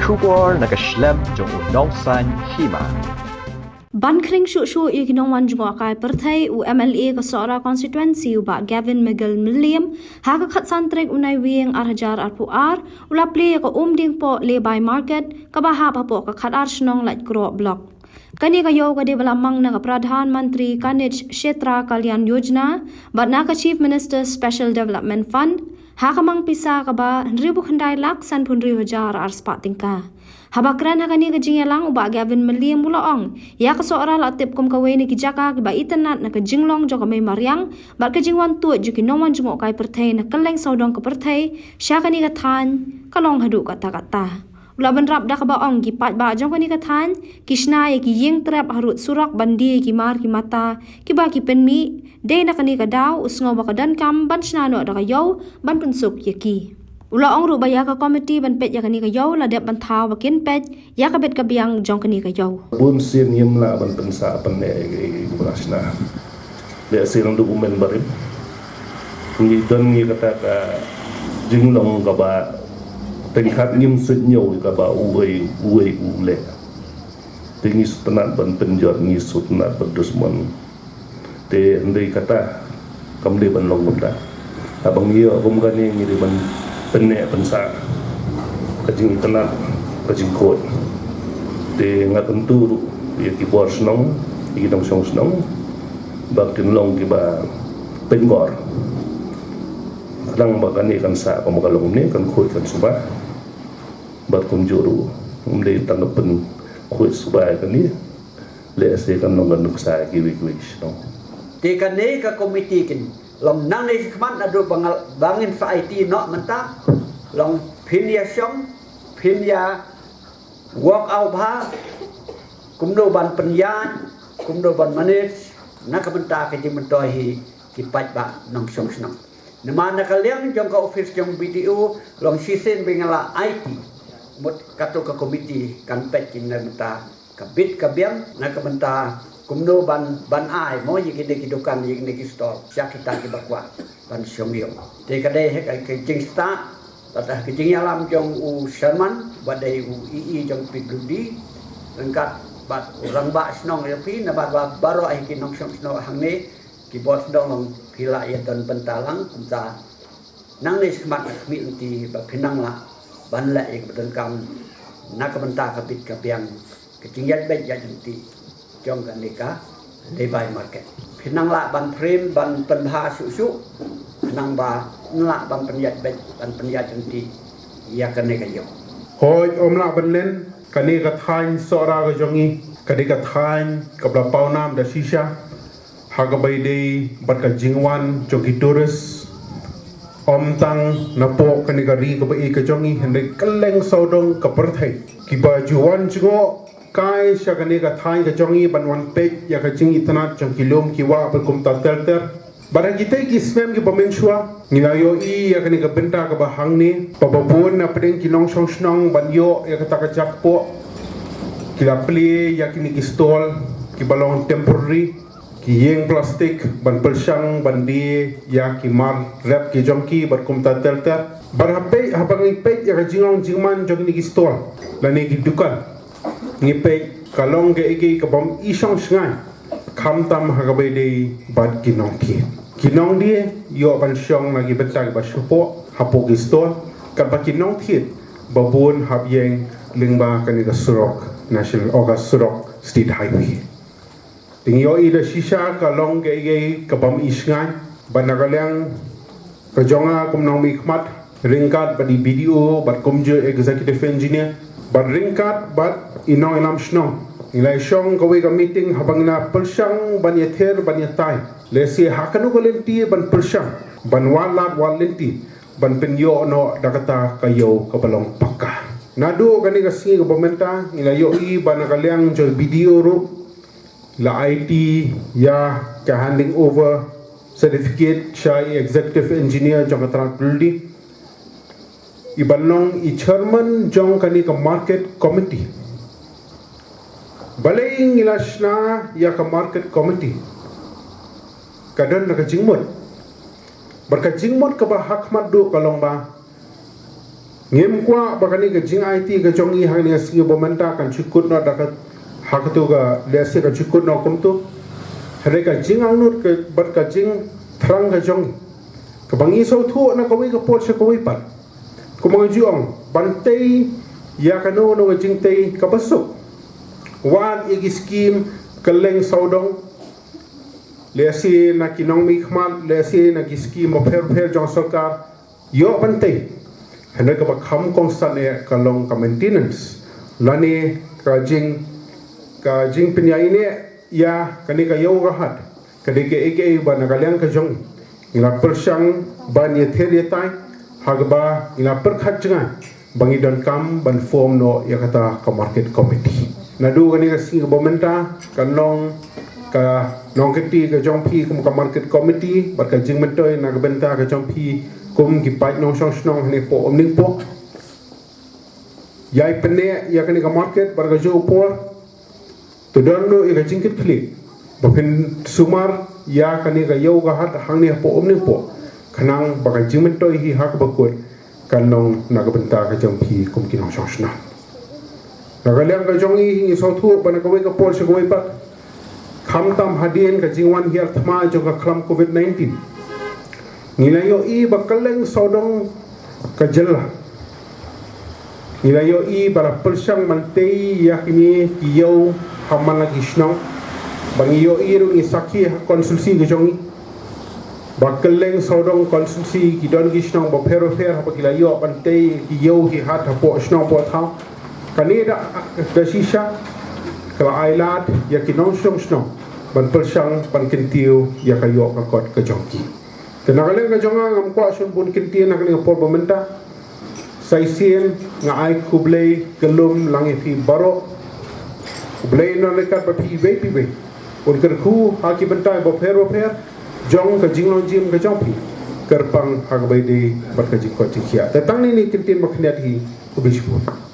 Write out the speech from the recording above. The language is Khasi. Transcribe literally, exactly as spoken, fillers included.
Khubor na ka shlem jong u nongsan hima. Ban khring shuh shuh ïa ki nongwan jngohkai pyrthei, u M L A ka Sohra constituency u Bah Gavin Miguel Mylliem, ha ka khatsan tarik u Naiwieng ar hajar arphew ar, u la plie ïa ka Umdiengpoh Lay-by Market, kaba hap hapoh ka khatar shnong Laitkroh Block. Kane ka ïew ka dei ba la mang na ka Pradhan Mantri Khanij Kshetra Kalyan Yojana, bad na ka Chief Minister's Special Development Fund, ha ka mang pisa kaba hynriewphew khyndai lak sanphew hynriew hajar arspah tyngka. Haba kren ha kane ka jingïalang, u Bah Gavin Mylliem u la ong, ïa ka Sohra la tip kum kawei na ki jaka kiba itynnad na ka jinglong jong ka mei mariang, bad ka jingwan tuid jong ki nongwan jngohkai pyrthei na kylleng sawdong ka pyrthei sha kane ka thaiñ, ka long haduh katta katta. U la bynrap da kaba ong, ki paidbah jong kane ka thaiñ ki shna ïa ki ïing trep harud surok ban die ïa ki mar ki mata kiba ki pynmih. Dei na kane ka daw u sngew ba ka donkam ban shna noh da ka ïew ban pynsuk ïa ki. U la ong ruh ba ïa ka komiti ban peit ïa kane ka ïew la dep ban thaw ba kin peit ïa ka bit ka biang jong kane ka ïew. Bun sien ngim lah ban pynsah pynneh ïa ki, ïa ki ba la shna. Lehse naduh u Mei barim ngi don ngi kata ka jinglong kaba tyngkhat, ngim suidñiew ïa kaba uwei uwei u leh. Te ngi sngewtynnat ban pynjot, ngi sngewtynnat ban dushmon. Te hynrei kata kam dei ban long kumta. Haba ngi ïoh kum kane ngi dei ban pynneh pynsah ka jingitynnad, ka jingkhuid. Te nga kyntu ruh ïa ki bor shnong, ïa ki nongshong shnong, ba kin long kiba pynbor. Khnang ba kane kan sah kumba ka long kumne, kan khuid kan suba. Bad kumjuh ruh, ym dei tang ka pynkhuid suba ïa kane, lehse kan long ka nuksa ïa kiwei kiwei ki shnong. Te kane ka komiti kin long nangne shakhmat naduh ba ngal, ba ngin sa aiti noh mynta, long phin ïa shong, phin ïa work out bha kumno ban pynïaid, kumno ban manage na ka bynta ka jingmyntoi hi ki paidbah nongshong shnong. Namar na ka liang jong ka office jong B D O long shisien ba ngi la aiti, mut katto ka komiti kan peit ki na ka bynta ka bit ka biang, na ka bynta kumno ban, ban ai mo ïa kine ki dukan, ïa kine ki stall sha kita kiba kwah ban shong ïew. Te ka dei ha ka, ka jingstad bad ha ka jingïalam jong u chairman, ba dei u E E jong P W D, ryngkat bad u rangbah shnong ïa phi, namar ba baroh hi ki nongshong shnong hangne, ki bor shnong long phi lah ïa don bynta lang, kumta nangne shakhmat na khmih lynti ba phin nang lah ban leh ïa kaba donkam na ka bynta ka bit ka biang, ka jingïaid beit ïaid lynti jong kane ka Lay-by Market. Phin nang lah ban frame, ban pynbha shuh shuh, khnang ba ngin lah ban pynïaid beit, ban pynïaid lynti ïa kane ka ïew. Hooid, ym lah ban len, kane ka thaiñ Sohra ka jong ngi ka dei ka thaiñ kaba la pawnam da shisha ha kaba ïadei bad ka jingwan jong ki tourist. Ym tang napoh kane ka ri kaba ïeit ka jong ngi, hynrei kylleng sawdong ka pyrthei kiba ju wan jngohkai sha kane ka thaiñ ka jong ngi ban wan peit ïa ka jingitynnad jong ki lum ki wah bad kumta ter ter. Bad ha kitei ki snem kiba mynshuwa ngi la ïohi ïa kane ka bynta kaba hangne, ba ba bun na pdeng ki nongshong shnong ban ïoh ïa kata ka jakpoh ki la plie ïa kine ki stall kiba long temporary, ki ïing plastik ban pyrshang ban die ïa ki mar rep ki jong ki bad kumta ter ter. Bad ha peit, haba ngi peit ïa ka jinglong jingman jong kine ki stall lane ki dukan, ngi peit ka long kaei kaei ka bym i shong shngaiñ, khamtam ha kaba ïadei bad ki nongthied. Ki nongdie ïoh ban shong na ki bynta kiba shapoh hapoh ki stall, katba ki nongthied ba bun hap ïeng lyngba kane ka surok national, o ka surok state highway. Te ngi ïohi da shisha ka long kaei kaei ka bym i shngaiñ, bad na ka liang ka jong nga kum nongmihkhmat, ryngkat bad i B D O bad kumjuh executive engineer, bad ryngkat bad i nongïalam shnong, ngi la ïashong kawei ka meeting haba ngi la pyrshang ban ïathir ban ïatai lehse ha kano ka lynti ban pyrshang ban wad lad wad lynti ban pynïoh noh da kata ka ïew kaba long pakka. Naduh kane ka sngi kaba mynta ngi la ïohi ba na ka liang jong i B D O ruh la aiti ïa ka handing over certificate sha i executive engineer jong ka tnat Pyrdi, i ban long i chairman jong kane ka market committee. Balei ngi la shna ïa ka market committee? Ka don na ka jingmut. Bad ka jingmut kaba ha khmat duh ka long ba Ngim kwah ba kane ka jingaiti ka jong ngi ha kane ka sngi ba mynta kan shu kut noh da ka, ha katu ka lehse kan shu kut noh kumtu. Hynrei ka jingangnud ka, bad ka jingthrang ka jong ngi, kaba ngi sngewthuh na kawei ka por sha kawei pat, kumba nga ju ong, ban tei ïa kano kano ka jingtei kaba suk. Wad ïa ki skim kylleng sawdong, lehse na ki nongmihkhmat, lehse na ki skim bapher bapher jong sorkar, ïoh ban tei. Hynrei kaba kham kongsan eh ka long ka maintenance lane ka jing, ka jingpynïaineh ïa kane ka ïew ka hat. Ka dei kaei kaei ba na ka liang ka jong ngi la pyrshang ban ïather ïatai ha kaba ngi la pyrkhat jngai ba ngi donkam ban form noh ïa kata ka market committee. Naduh kane ka sngi kaba mynta, ka nong, ka nongkynti ka jong phi kum ka market committee bad ka jingmyntoi na ka bynta ka jong phi kum ki paid nongshong shnong hangne hapoh Umningpoh, ïai pynneh ïa kane ka market bad ka jong u por, to don noh ïa ka jingkitkhlieh ba phin sumar ïa kane ka ïew ka hat hangne hapoh Umningpoh, khnang ba ka jingmyntoi hi ha kaba kut kan long na ka bynta ka jong phi kum ki nongshong shnong. Na ka liang ka jong ngi, ngi sngewthuh ba na kawei ka por sha kawei pat, khamtam hadien ka jingwan hiar thma jong ka khlam covid nineteen, ngi la ïohi ba kylleng sawdong ka jylla, ngi la ïohi ba la pyrshang ban tei ïa kine ki ïew ha man la ki shnong. Ba ngi ïohi ruh, ngi sakhi ha constituency ka jong ngi ba kylleng sawdong constituency ki don ki shnong bapher bapher haba ki la ïoh ban tei ki ïew ki hat hapoh shnong hapoh thaw. Kane da, da shisha ka la ai lad ïa ki nongshong shnong ban pyrshang ban kyntiew ïa ka ïoh ka kot ka jong ki. Te na ka liang ka jong nga, ngam kwah shuh ban kyntiew na kane ka por ba mynta. Sa shisien nga ai khublei kyllum lang ïa phi baroh. Khublei na ka bynta ba phi iwei pa iwei un kyrkhu ha ki bynta bapher bapher jong ka jinglong jingim ka jong phi, kyrpang ha kaba ïadei bad ka jingkoit jingkhiah. Te tang kine ki kyntien ba khyndiat hi, khublei shibun.